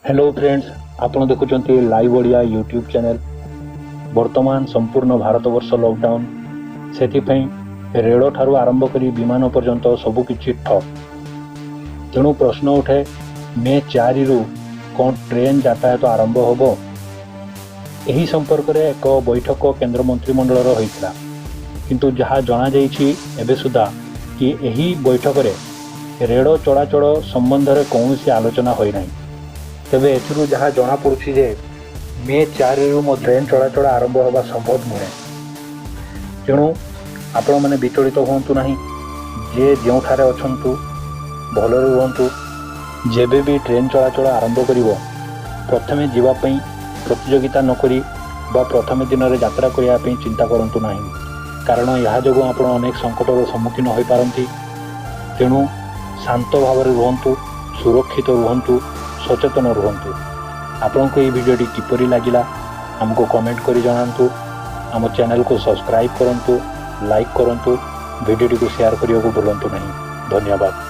Hello friends, ଆପଣ ଦେଖୁଛନ୍ତି live Odia YouTube channel. ବର୍ତ୍ତମାନ ସମ୍ପୂର୍ଣ୍ଣ ଭାରତବର୍ଷ ଲକଡାଉନ୍। ସେଥିପାଇଁ ରେଳଠାରୁ ଆରମ୍ଭ କରି ବିମାନ ପର୍ଯ୍ୟନ୍ତ ସବୁକିଛି ଠପ୍। ତେଣୁ ପ୍ରଶ୍ନ ଉଠେ, ମେ 4ରୁ କ'ଣ ଟ୍ରେନ୍ ଯାତାୟାତ ଆରମ୍ଭ ହେବ? ଏହି ସମ୍ପର୍କରେ ଏକ ବୈଠକ କେନ୍ଦ୍ର ମନ୍ତ୍ରିମଣ୍ଡଳର ହୋଇଥିଲା। କିନ୍ତୁ ଯାହା ଜଣାଯାଇଛି ଏବେ ସୁଦ୍ଧା କି ଏହି ବୈଠକରେ ରେଳ ଚଳାଚଳ ସମ୍ବନ୍ଧରେ କୌଣସି ଆଲୋଚନା ହୋଇନାହିଁ। ତେବେ ଏଥିରୁ ଯାହା ଜଣାପଡ଼ୁଛି ଯେ ମେ 4ରୁ ମଧ୍ୟ ଟ୍ରେନ୍ ଚଳାଚଳ ଆରମ୍ଭ ହେବା ସମ୍ଭବ ନୁହେଁ। ତେଣୁ ଆପଣମାନେ ବିଚଳିତ ହୁଅନ୍ତୁ ନାହିଁ। ଯିଏ ଯେଉଁଠାରେ ଅଛନ୍ତୁ, ଭଲରେ ରୁହନ୍ତୁ। ଯେବେ ବି ଟ୍ରେନ୍ ଚଳାଚଳ ଆରମ୍ଭ କରିବ, ପ୍ରଥମେ ଯିବା ପାଇଁ ପ୍ରତିଯୋଗିତା ନକରି ବା ପ୍ରଥମେ ଦିନରେ ଯାତ୍ରା କରିବା ପାଇଁ ଚିନ୍ତା କରନ୍ତୁ ନାହିଁ, କାରଣ ଏହା ଯୋଗୁଁ ଆପଣ ଅନେକ ସଙ୍କଟର ସମ୍ମୁଖୀନ ହୋଇପାରନ୍ତି। ତେଣୁ ଶାନ୍ତ ଭାବରେ ରୁହନ୍ତୁ, ସୁରକ୍ଷିତ ରୁହନ୍ତୁ, ସଚେତନ ରୁହନ୍ତୁ। ଆପଣଙ୍କୁ ଏହି ଭିଡ଼ିଓଟି କିପରି ଲାଗିଲା, ଆମକୁ କମେଣ୍ଟ କରି ଜଣାନ୍ତୁ। ଆମ ଚ୍ୟାନେଲକୁ ସବସ୍କ୍ରାଇବ୍ କରନ୍ତୁ, ଲାଇକ୍ କରନ୍ତୁ, ଭିଡ଼ିଓଟିକୁ ସେୟାର କରିବାକୁ ଭୁଲନ୍ତୁ ନାହିଁ। ଧନ୍ୟବାଦ।